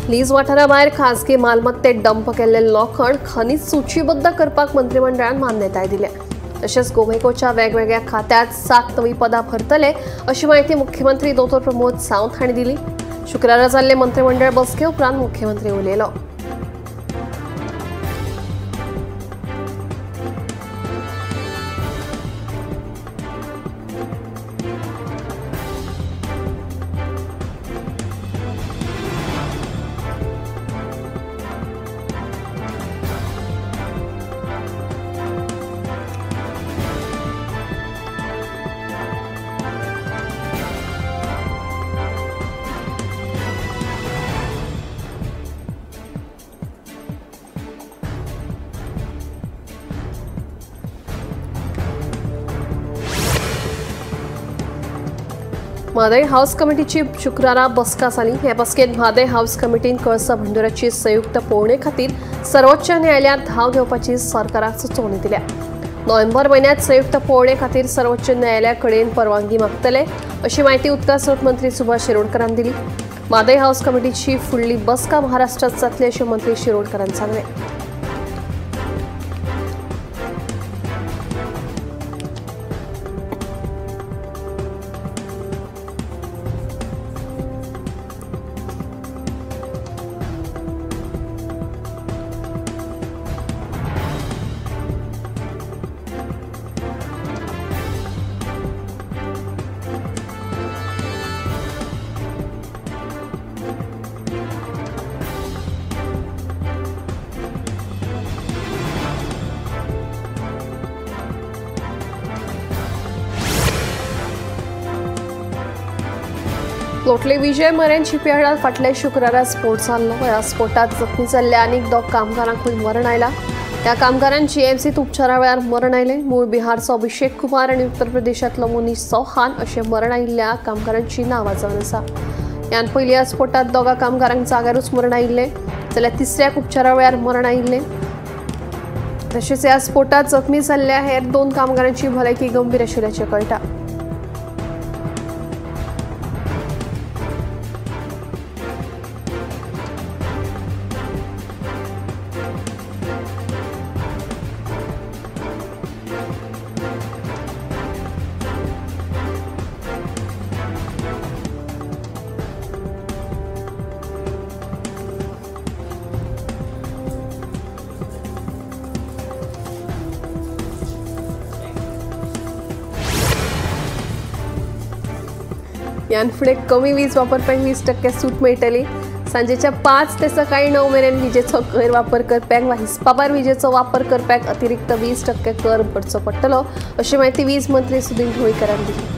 Lease वाठारा भायर खासगी मालमत्तेत डंप केल्ले लोखण खनीज सूचीबद्ध करपाक मंत्रिमंडळान मान्यताय दिल्या। तशेंच गोमेकोच्या वेगवेगळ्या खात्यात 7 नवी पदां भरतले अशी माहिती मुख्यमंत्री दोतोर प्रमोद सावंत हांणी दिली। शुक्रारा जाल्ले मंत्रिमंडळ बसके उपरांत मुख्यमंत्री उलयलो। म्हादय हाऊस कमिटीची शुक्रारा बसका जाली। हे बसकेत म्हादय हाऊस कमिटीन कळसा भंडुराची संयुक्त पळोवणे खातीर सर्वोच्च न्यायालयात धाव घेवपाची सरकाराक सुचोवणी दिल्या। नोव्हेंबर म्हयन्यात संयुक्त पळोवणे खातीर सर्वोच्च न्यायालया कडेन परवानगी मागतले अशी माहिती उदका स्रोत मंत्री सुभाष शिरोडकरान दिली। म्हादय हाऊस कमिटीची फुडली बसका महाराष्ट्रात जातली अशें मंत्री शिरोडकरान सांगलें। लोटले विजय मरेन शिपयार्डात फाटल्या शुक्रारा स्फोट जाल्लो। ह्या स्फोटात जखमी जाल्ल्या आनीक 2 कामगारांकूय मरण आयला। ह्या कामगारांक जीएमसीत उपचारा वेळार मरण आयलें। मूळ बिहारचो अभिषेक कुमार आनी उत्तर प्रदेशांतलो मुनीश चौहान अशें मरण आयिल्ल्या कामगारांची नांवां जावन आसा। ह्यान पयलीं ह्या स्फोटात 2 कामगारांक जाग्यारूच मरण आयिल्लें जाल्यार तिसऱ्याक उपचारा वेळार मरण आयिल्लें। तशेंच ह्या स्फोटात जखमी जाल्ल्या हेर 2 कामगारांची भलायकी गंभीर आशिल्ल्याचें कळटा। ह्यान फुडें कमी वीज वापरप्यांक 20% सूट मेळटली। सांजेच्या 5 ते सकाळी 9 मेरेन विजेचो गैरवापर करप्यांक वा हिस्पाभायर विजेचो वापर करप्यांक अतिरिक्त 20% कर भरचो पडटलो अशी माहिती वीज मंत्री सुदिन ढवळीकरान दिली।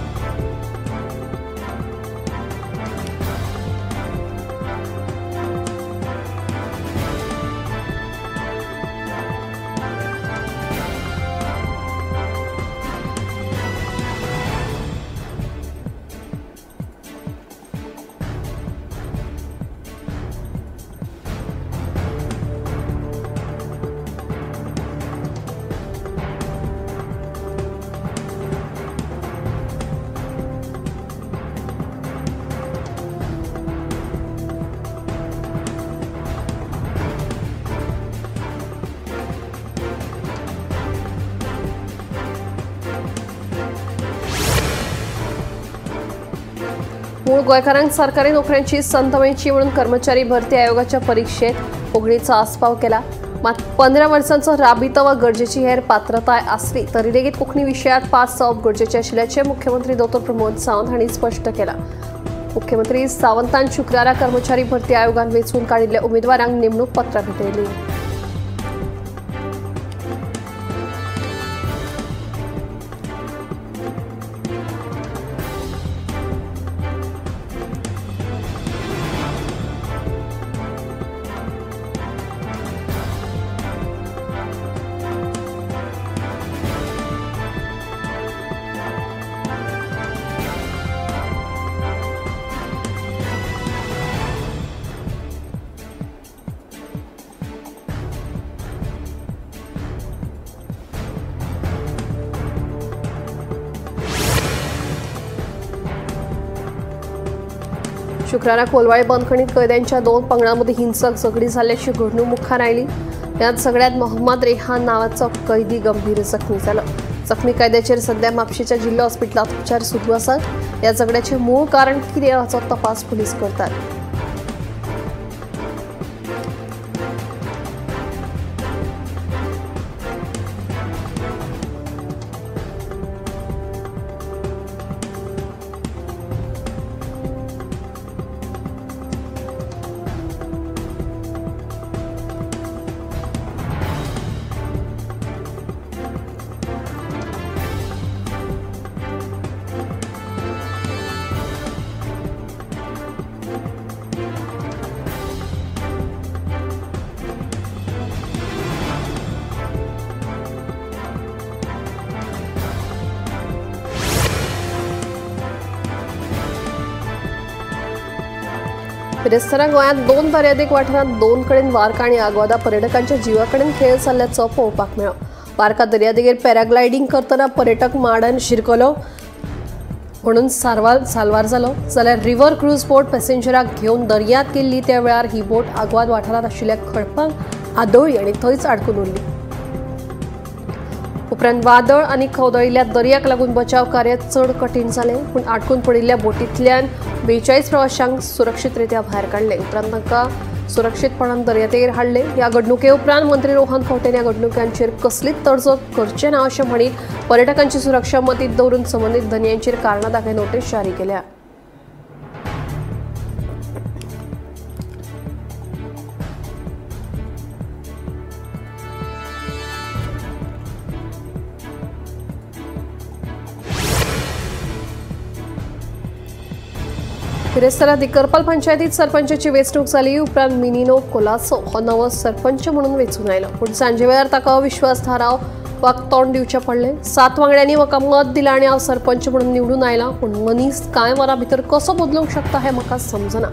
मूळ गोंयकारांक सरकारी नोकऱ्यांची संद मेळची म्हणून कर्मचारी भरती आयोगाच्या परीक्षेत कोंकणीचो आस्पाव केला। मात 15 वर्सांचो राबितो वा गरजेची हेर पात्रताय आसली तरी लेगीत कोंकणी विशयात पास जावप गरजेचें आशिल्ल्याचें मुख्यमंत्री दोतोर प्रमोद सावंत हांणी स्पश्ट केलां। मुख्यमंत्री सावंतान शुक्रारा कर्मचारी भरती आयोगान वेंचून काडिल्ल्या उमेदवारांक नेमणूक पत्रां भेटयलीं। शुक्रारा कोलवाळे बंदखणीत कैद्यांच्या 2 पंगडांमध्ये हिंसक झगडी झाल्याची घडणूक मुखार आयली। यात सगळ्यात मोहम्मद रेहान नावाचो कैदी गंभीर जखमी झालो। जखमी कैद्याचेर सध्या म्हापशेच्या जिल्हो हॉस्पिटलात उपचार सुरू आसात। या झगड्याचे मूळ कारण कितें हाचो तपास पुलीस करतात। बिरेस्तारा गोंयांत 2 दर्यादेग वाठारांत 2 कडेन वार्का आनी आग्वादा पर्यटकांच्या जिवा कडेन खेळ जाल्ल्याचो पळोवपाक मेळ्ळो। वार्का दर्यादेगेर पॅराग्लायडींग करतना पर्यटक माडान शिरकलो म्हणून साल्वार जालो, जाल्यार रिव्हर क्रूज बोट पॅसेंजराक घेवन दर्यांत गेल्ली त्या वेळार ही बोट आग्वाद वाठारांत आशिल्ल्या खडपांक आदळ्ळी आनी थंयच आडकून उरली। उपरांत वादळ आनी खवदळिल्ल्या दर्याक लागून बचाव कार्य चड कठीण जालें, पूण आडकून पडिल्ल्या बोटींतल्यान 42 प्रवाशांक सुरक्षीतरित्या भायर काडले। उपरांत तांकां सुरक्षीतपणान दर्यादेगेर हाडले। ह्या घडणुके उपरांत मंत्री रोहन खंवटेन ह्या घडणुकांचेर कसलीच तडजोड करचे ना अशें म्हणीत पर्यटकांची सुरक्षा मतींत दवरून संबंदीत धनयांचेर कारणां दाखय नोटीस जारी केल्या। बिरेस्तारा दिकरपाल पंचायतीत सरपंचाची वेंचणूक जाली। उपरांत मिनिनो कोलासो हो नवो सरपंच म्हणून वेंचून आयलो, पूण सांजे वेळार ताका अविश्वास थाराव वाक तोंड दिवचें पडलें। 7 वांगड्यांनी म्हाका मत दिलां आनी हांव सरपंच म्हणून निवडून आयला, पूण मनीस कांय वरां भितर कसो बदलूंक शकता हें म्हाका समजना।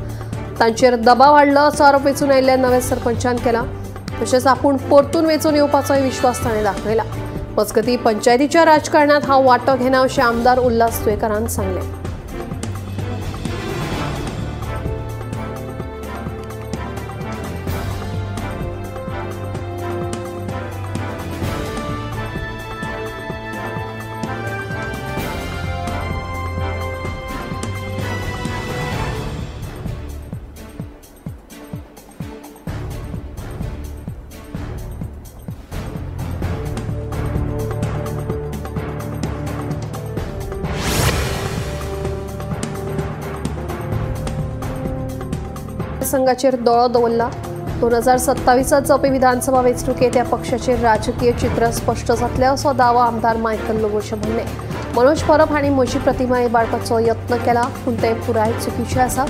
तांचेर दबाव हाडलो असो आरोप वेंचून आयिल्ल्या नव्या सरपंचान केला। तशेंच आपूण परतून वेंचून येवपाचोय विश्वास ताणें दाखयला। मजगतीं पंचायतीच्या राजकारणांत हांव वांटो घेना अशें आमदार उल्हास तुयेंकारान सांगलें। संघाचेर दोळो दवरला। 2027 जावपी विधानसभा वेंचणुकेंत ह्या पक्षाचेर राजकीय चित्र स्पश्ट जातलें असो दावो आमदार मायकल लोबोचें म्हणणें। मनोज परब हांणी म्हजी प्रतिमा इबाडपाचो यत्न केला, पूण तें पुराय चुकीचें आसा।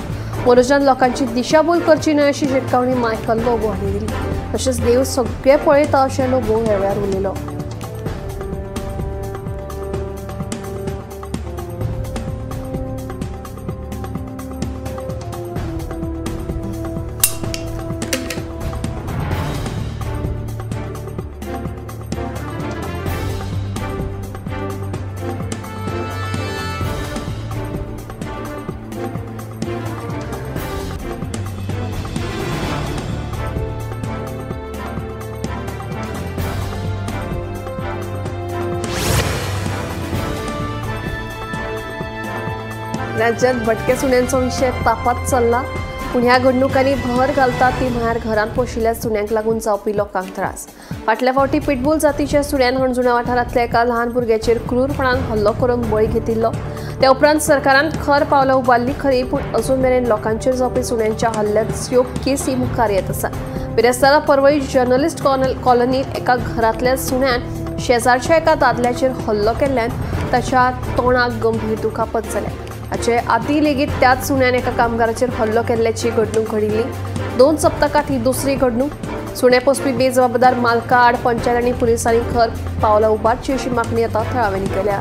मनोजान लोकांची दिशाभूल करची न्हय अशी शिटकावणी मायकल लोबो हांणी दिली। तशेंच देव सगळें पळयता अशें लोबो ह्या वेळार उलयलो। राज्यात भटक्या सुण्यांचो विशय तापात चल्ला, पूण ह्या घडणुकांनी भर घालता ती म्हळ्यार घरांत पोशिल्ल्या सुण्यांक लागून जावपी लोकांक त्रास। फाटल्या फावटी पिटबूल जातीच्या सुण्यान हणजुणा वाठारांतल्या एका ल्हान भुरग्याचेर क्रूरपणान हल्लो करून बळी घेतिल्लो। त्या उपरांत सरकारान खर पावलां उबारली खरी, पूण अजून मेरेन लोकांचेर जावपी सुण्यांच्या हल्ल्याच्यो केसी मुखार येत आसा। बिरेस्तारा परवरी जर्नलिस्ट कॉलनीत एका घरांतल्या सुण्यान शेजारच्या एका दादल्याचेर हल्लो केल्ल्यान ताच्या तोंडाक गंभीर दुखापत जाल्या। हाचे आदी लेगीत त्याच सुण्यान एका कामगाराचेर हल्लो केल्ल्याची घडणूक घडिल्ली। 2 सप्तकात ही दुसरी घडणूक। सुणे पोसपी बेजबाबदार मालका आड पंचायत आनी पुलिसांनी खर पावलां उबारची अशी मागणी आतां थळाव्यांनी केल्या।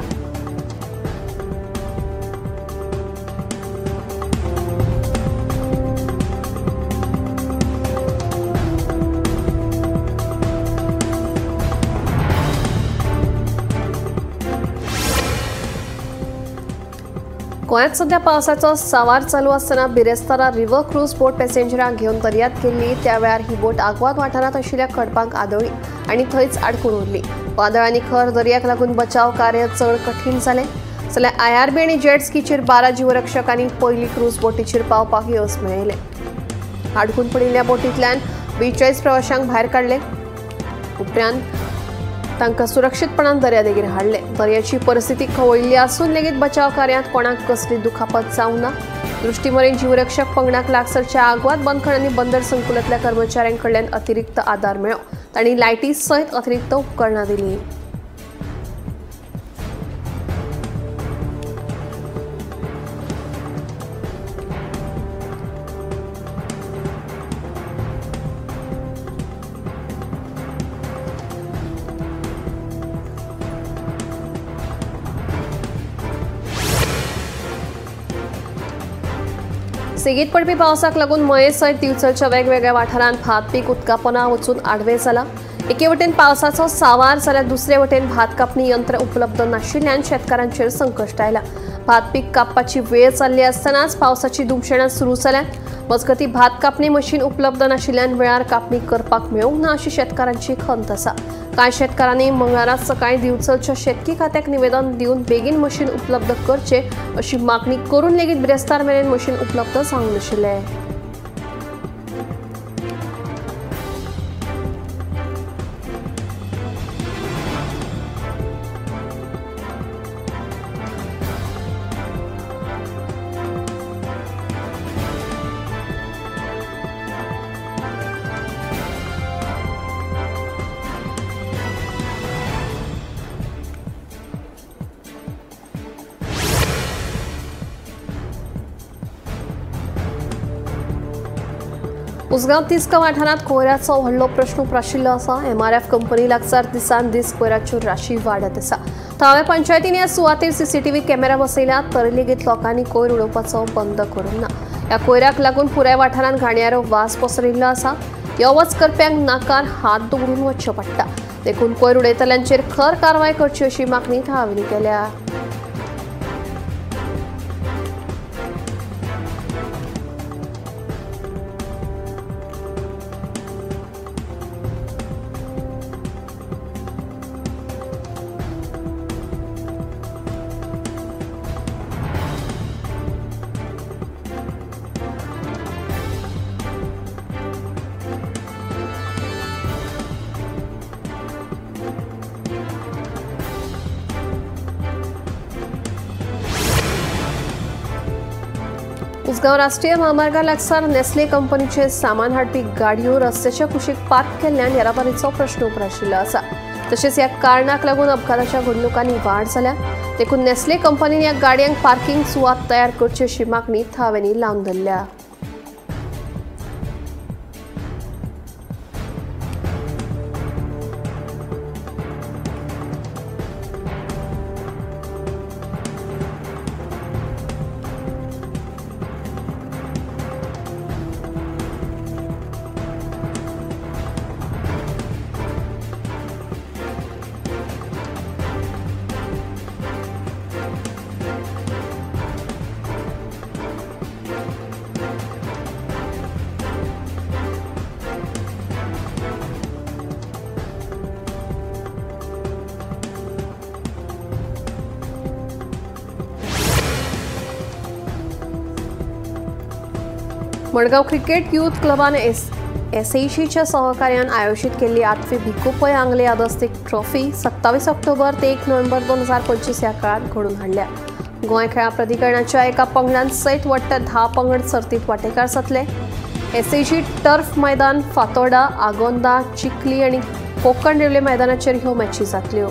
गोंयांत सध्या पावसाचो सावार चालू आसतना बिरेस्तारा रिव्हर क्रूज बोट पॅसेंजरांक घेवन दर्यांत गेल्ली. त्या वेळार ही बोट आगवाद वाठारांत आशिल्ल्या खडपांक आदळ्ळी आनी थंयच आडकून उरली. वादळ आनी खर दर्याक लागून बचाव कार्य चड कठीण जालें. जाल्यार आयआरबी आनी जेट स्कीचेर 12 जीवरक्षकांनी पयली क्रूज बोटीचेर पावपाक येस मेळयलें. आडकून पडिल्ल्या बोटींतल्यान 42 प्रवाशांक भायर काडले. उपरांत तांकां सुरक्षीतपणान दर्यादेगेर हाडले. दर्याची परिस्थिती खवळिल्ली आसून लेगीत बचाव कार्यांत कोणाक कसली दुखापत जावंक ना. दृष्टीमरेन जीवरक्षक पंगडाक लागसरच्या आगवाद बंदखण आनी बंदर संकुलांतल्या कर्मचाऱ्यां कडल्यान अतिरिक्त आदार मेळ्ळो. तांणी लायटी सयत अतिरिक्त उपकरणां दिलीं. सेगीत पडपी पावसाक लागून मये सयत दिवचलच्या वेगवेगळ्या वाठारांत भात पीक उदकापोना वचून आडवें जालां. एके वटेन पावसाचो सावार जाल्यार दुसरे वटेन भात कापणी यंत्र उपलब्ध नाशिल्ल्यान शेतकारांचेर संकश्ट आयलां. भात पीक कापपाची वेळ चल्ली आसतनाच पावसाची धुमशेणां सुरू जाल्यात. मजगतीं भात कापणी मशीन उपलब्ध नाशिल्ल्यान वेळार कापणी करपाक मेळूंक ना अशी शेतकारांची खंत आसा. कांय शेतकारांनी मंगळारा सकाळीं दिवचलच्या शेतकी खात्याक निवेदन दिवन बेगीन मशीन उपलब्ध करचें अशी मागणी करून लेगीत बिरेस्तार मेरेन मशीन उपलब्ध जावंक नाशिल्लें. उसगांव तिस्क वाठारांत कोयराचो व्हडलो प्रश्न उप्राशिल्लो आसा. एमआरएफ कंपनी लागसार दिसान दीस कोयराच्यो राशी वाडत आसा. थळाव्या पंचायतीन ह्या सुवातेर सीसीटीव्ही कॅमेरा बसयल्यात तरी लेगीत लोकांनी कोयर उडोवपाचो बंद करूंक ना. ह्या कोयराक लागून पुराय वाठारांत घाणयारो वास पसरिल्लो आसा. यो वच करप्यांक नाकार हात दवरून वचचें पडटा. देखून कोयर उडयतल्यांचेर खर कारवाय करची अशी मागणी थळाव्यांनी केल्या. उसगांव राष्ट्रीय म्हामार्गा लागसार नेस्ले कंपनीचे सामान हाडपी गाडयो रस्त्याच्या कुशीक पार्क केल्ल्यान येरादारीचो प्रश्न उप्राशिल्लो आसा. तशेंच ह्या कारणाक लागून अपघाताच्या घडणुकांनी वाड जाल्या. देखून नेस्ले कंपनीन ह्या गाडयांक पार्किंग सुवात तयार करची अशी मागणी थळाव्यांनी लावन धरल्या. मडगांव क्रिकेट यूथ क्लबान एसएसीच्या सहकार्यान आयोजित केल्ली 8वी भिकू पै आंगले यादस्तीक ट्रॉफी 27 ऑक्टोबर ते 1 नोव्हेंबर 2025 ह्या काळात घडोवन हाडल्या. गोंय खेळां प्राधिकरणाच्या एका पंगडान सयत वट्ट 10 पंगड सर्तीत वांटेकार जातले. एसएसी टर्फ मैदान फातोर्डा, आगोंदा, चिखली आनी कोकण रेल्वे मैदानाचेर ह्यो मॅची जातल्यो.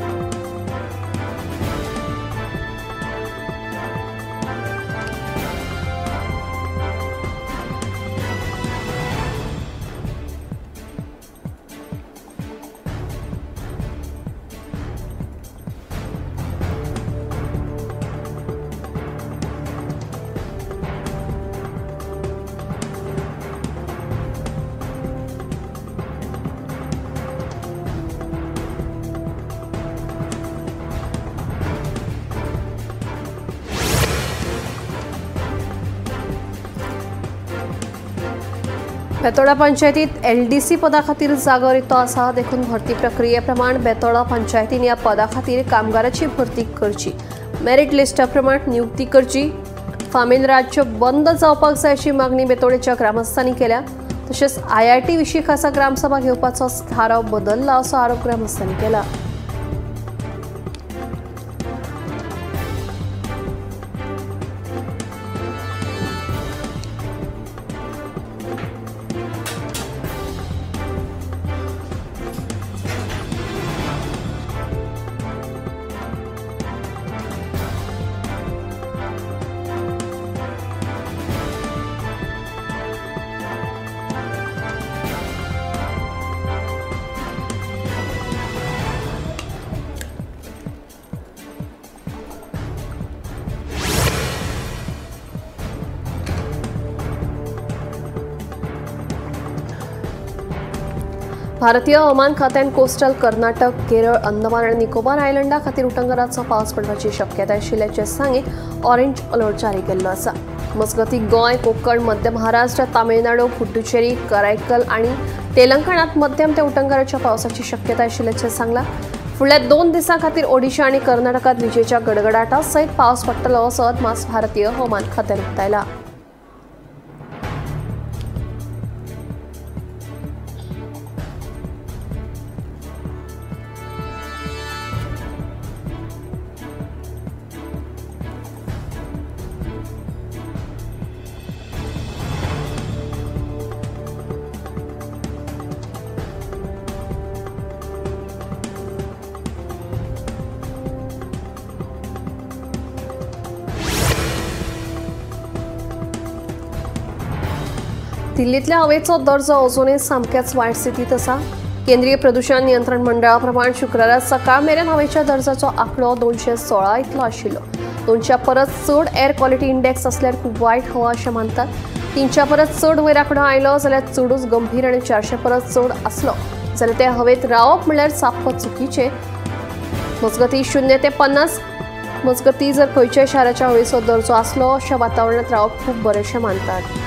बेतोडा पंचायतीत एलडीसी पदा खातीर जागो रितो आसा, देखून भरती प्रक्रिये प्रमाण बेतोडा पंचायतीन ह्या पदा खातीर कामगाराची भरती करची, मेरीट लिस्टा प्रमाण नियुक्ती करची। फामील राज्य बंद जावपाक जाय अशी मागणी बेतोडेच्या ग्रामस्थांनी केल्या। तशेंच आयआयटी विशीं खासा ग्रामसभा घेवपाचो थाराव बदलला असो आरोप ग्रामस्थांनी केला। भारतीय हवामान खात्यान कोस्टल कर्नाटक, केरळ, अंदमान आनी निकोबार आयलंडा खातीर उटंगराचो पावस पडपाची शक्यताय आशिल्ल्याचें सांगीत ऑरेंज अलर्ट जारी केल्लो आसा। मजगतीं गोंय, कोंकण, मध्य महाराष्ट्र, तामिळनाडू, पुडुचेरी, करायकल आनी तेलंगणांत मध्यम ते उटंगराच्या पावसाची शक्यताय आशिल्ल्याचें सांगलां। फुडल्या 2 दिसां खातीर ओडिशा आनी कर्नाटकांत विजेच्या गडगडाटा सयत पावस पडटलो असो अदमास भारतीय हवामान खात्यान उक्तायला। दिल्लीतल्या हवेचो दर्जो अजूनय सामक्याच वायट स्थितीत आसा। केंद्रीय प्रदूषण नियंत्रण मंडळा प्रमाण शुक्रारा सकाळ मेरेन हवेच्या दर्जाचो आंकडो 216 इतलो आशिल्लो। 200 परस चड एअर क्वॉलिटी इंडेक्स असल्यार खूब वायट हवा अशें मानतात। 300 परस चड वयर आंकडो आयलो जाल्यार चडूच गंभीर आनी 400 परस चड आसलो जाल्यार ते हवेत रावप म्हणल्यार साप्प चुकीचें। मजगतीं 0 ते 50 मजगतीं जर खंयच्याय शाराच्या हवेचो दर्जो आसलो अशा वातावरणांत रावप खूब बरेंशें मानतात।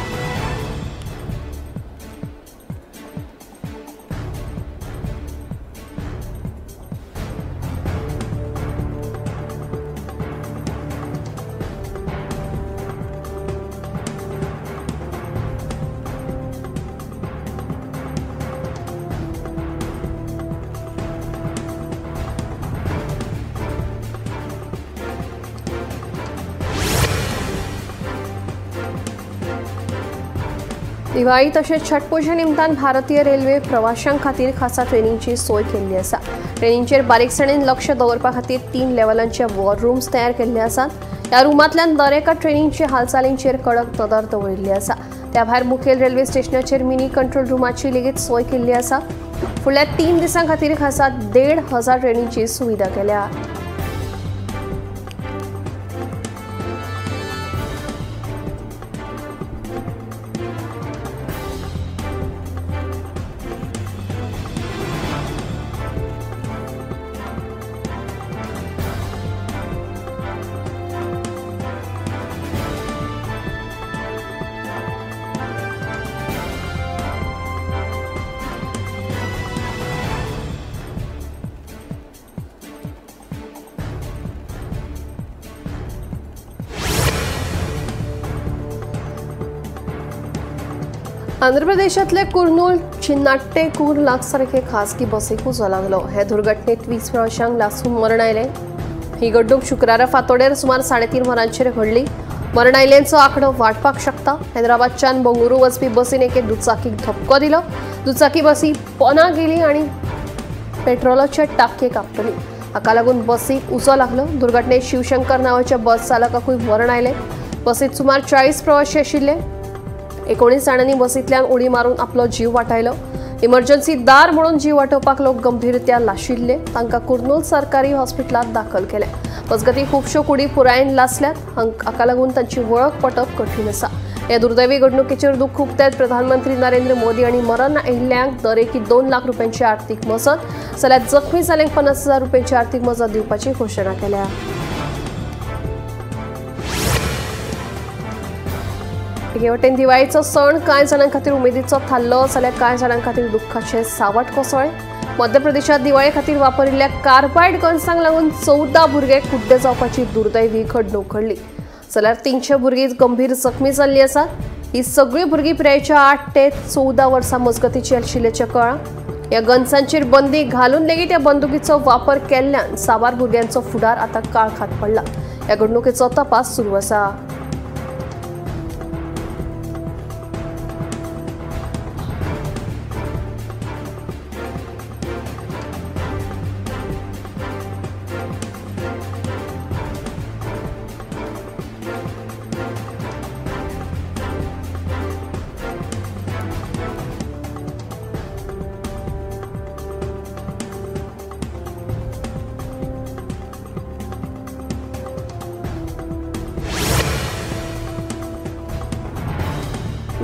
दिवाळी तशेंच छठ पुजे निमतान भारतीय रेल्वे प्रवाशां खातीर खासा ट्रेनींची सोय केल्ली आसा। ट्रेनींचेर बारीकसाणेन लक्ष दवरपा खातीर 3 लेवलांचे वॉर रूम्स तयार केल्ले आसात। ह्या रुमांतल्यान दरेका ट्रेनींचे हालचालींचेर कडक नदर दवरिल्ली आसा। त्या भायर मुखेल रेल्वे स्टेशनाचेर मिनी कंट्रोल रुमाची लेगीत सोय केल्ली आसा। फुडल्या 3 दिसां खातीर खासा 1500 ट्रेनींची सुविधा केल्या। आंध्र प्रदेशांतले कुर्नूल चिन्नाट्टेकूर लागसारके खासगी बसीक उजो लागलो। हे दुर्घटनेत 20 प्रवाशांक लासून मरण आयलें। ही घडणूक शुक्रारा फांतोडेर सुमार 3:30 वरांचेर घडली। मरण आयिल्ल्यांचो आंकडो वाडपाक शकता। हैदराबादच्यान बंगळुरू वचपी बसीन एके दुचाकीक धपको दिलो। दुचाकी बसी पोना गेली आनी पेट्रोलाचे टाकयेक आपटली। हाका लागून बसीक उजो लागलो। दुर्घटनेत शिवशंकर नांवाच्या बस चालकाकूय मरण आयलें। बसीत सुमार 40 प्रवाशी आशिल्ले। 19 जाणांनी बसींतल्यान उडी मारून आपलो जीव वाटायलो। इमर्जन्सी दार म्हणून जीव वाटोवपाक लोक गंभीररित्या लाशिल्ले। तांकां कुर्नूल सरकारी हॉस्पिटलांत दाखल केले। मजगतीं खुबश्यो कुडी पुरायेन लासल्यात। हाका लागून तांची वळख पटप कठीण आसा। ह्या दुर्दैवी घडणुकेचेर दुख्ख उक्तायत प्रधानमंत्री नरेंद्र मोदी आनी मरण आयिल्ल्यांक दरेकी 2 लाख रुपयांची आर्थीक मजत जाल्यार जखमी जाल्ल्यांक 50,000 रुपयांची आर्थीक मजत दिवपाची घोशणा केल्या। एके वटेन दिवाळीचो सण कांय जाणां खातीर उमेदीचो थारलो जाल्यार कांय जाणां खातीर दुख्खाचें सावट कोसळ्ळें। मध्य प्रदेशांत दिवाळे खातीर वापरिल्ल्या कार्बायड गन्सांक लागून 14 भुरगे कुड्डे जावपाची दुर्दैवी घडणूक घडली जाल्यार 300 भुरगीं गंभीर जखमी जाल्लीं आसात। ही सगळीं भुरगीं पिरायेच्या 8 ते 14 वर्सां मजगतीची आशिल्ल्याचें कळ्ळां। ह्या गन्सांचेर बंदी घालून लेगीत ह्या बंदुकीचो वापर केल्ल्यान साबार भुरग्यांचो फुडार आतां काळखांत पडला। ह्या घडणुकेचो तपास सुरू आसा।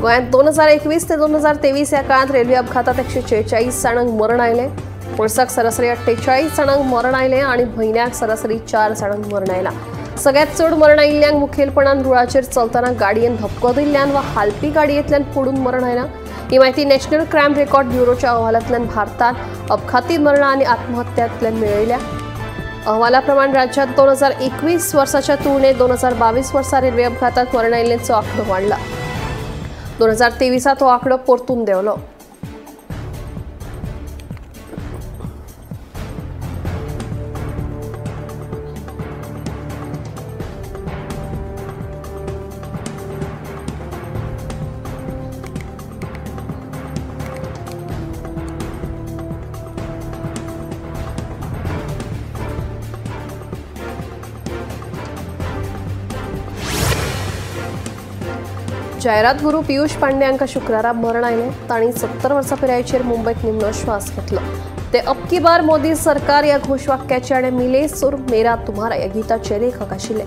गोंयांत 2021 ते 2023 ह्या काळांत रेल्वे अपघातात 146 जाणांक मरण आयलें। वर्साक सरासरी 48 जाणांक मरण आयलें आनी म्हयन्याक सरासरी 4 जाणांक मरण आयलां। सगळ्यांत चड मरण आयिल्ल्यांक मुखेलपणान रुळाचेर चलतना गाडयेन धपको दिल्ल्यान वा हालपी गाडयेंतल्यान पडून मरण आयलां। ही म्हायती नॅशनल क्रायम रेकॉर्ड ब्युरोच्या अहवालांतल्यान भारतांत अपघाती मरणां आनी आत्महत्यांतल्यान मेळयल्या। अहवाला प्रमाण राज्यांत 2021 वर्साच्या तुलनेत 2022 वर्सा रेल्वे अपघातात मरण आयिल्ल्यांचो आंकडो वाडला। 2023 तो आंकडो परतून देंवलो। जायरात गुरू पियुष पांडे हांकां शुक्रारा मरण आयलें। तांणी 70 वर्सां पिरायेचेर मुंबयत निमणो श्वास घेतलो। ते अब की बार मोदी सरकार ह्या घोशवाक्याचे आनी मिले सुर मेरा तुम्हारा ह्या गीताचे लेखक आशिल्ले।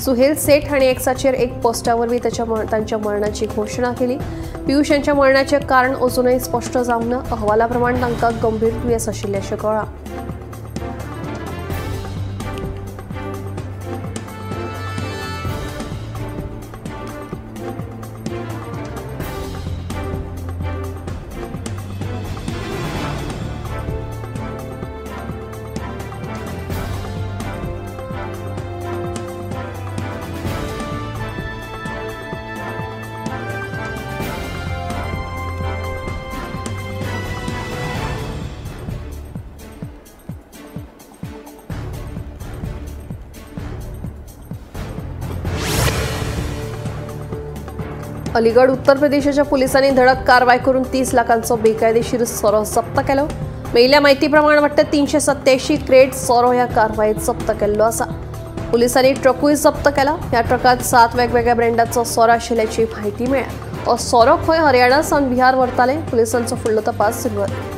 सुहेल सेठ हांणी एक्साचेर एक पोस्टा वरवीं तांच्या मरणाची घोशणा केली। पियुष यांच्या मरणाचें कारण अजूनय स्पश्ट जावंक ना। अहवाला प्रमाण तांकां गंभीर दुयेंस आशिल्लें अशें कळ्ळां। अलीगड उत्तर प्रदेशाच्या पोलिसांनी धडक कारवाय करून 30 लाखांचो बेकायदेशीर सोरो जप्त केलो। मेळिल्ल्या म्हायती प्रमाण वट्ट 387 क्रेट सोरो ह्या कारवायेत जप्त केल्लो आसा। पोलिसांनी ट्रकूय जप्त केला। ह्या ट्रकात 7 वेगवेगळ्या ब्रँडाचो सोरो आशिल्ल्याची म्हायती मेळ्ळ्या। हो सोरो खंय हरियाणा सावन बिहार व्हरताले। पोलिसांचो फुडलो तपास सुरू आसा।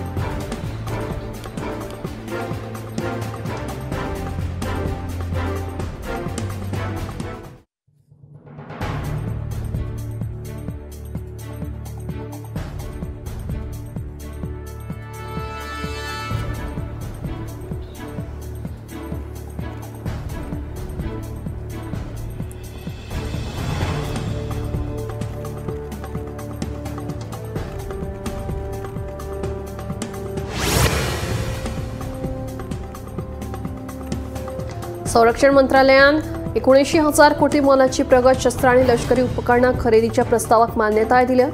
संरक्षण मंत्रालयान 79,000 कोटी मोलाची प्रगत शस्त्रां आनी लष्करी उपकरणां खरेदीच्या प्रस्तावाक मान्यताय दिल्या।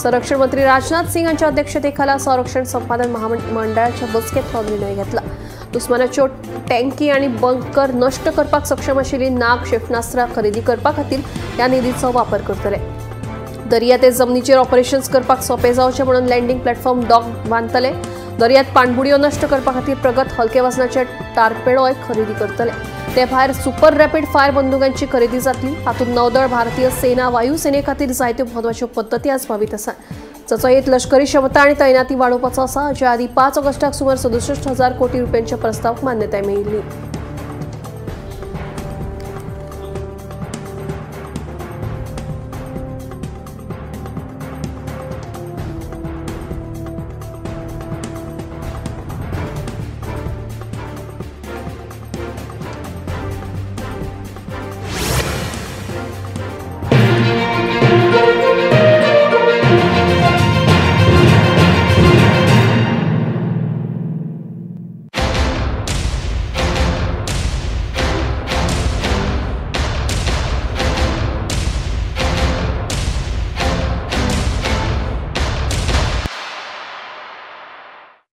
संरक्षण मंत्री राजनाथ सिंग हांच्या अध्यक्षतेखाला संरक्षण संपादन महामंडळाच्या बसकेत हो निर्णय घेतला। दुस्मानाच्यो टँकी आनी बंकर नश्ट करपाक सक्षम आशिल्ली नाग क्षेपणास्त्रां खरेदी करपा खातीर ह्या निधीचो वापर करतले। दर्या ते जमनीचेर ऑपरेशन्स करपाक सोंपें जावचें म्हणून लँडिंग प्लॅटफॉर्म डॉक बांदतले। दर्यांत पाणबुडयो नश्ट करपा खातीर प्रगत हलके वजनाचे टार्पेडोय खरेदी करतले। ते भायर सुपर रॅपिड फायर बंदुकांची खरेदी जातली। हातूंत नौदळ, भारतीय सेना, वायुसेने खातीर जायत्यो म्हत्वाच्यो पद्दती आसपावीत आसात, जाचो हेत लष्करी क्षमता आनी तैनाती वाडोवपाचो आसा। हाचे आदीं 5 ऑगस्टाक सुमार 67,000 कोटी रुपयांच्या प्रस्तावाक मान्यताय मेळिल्ली।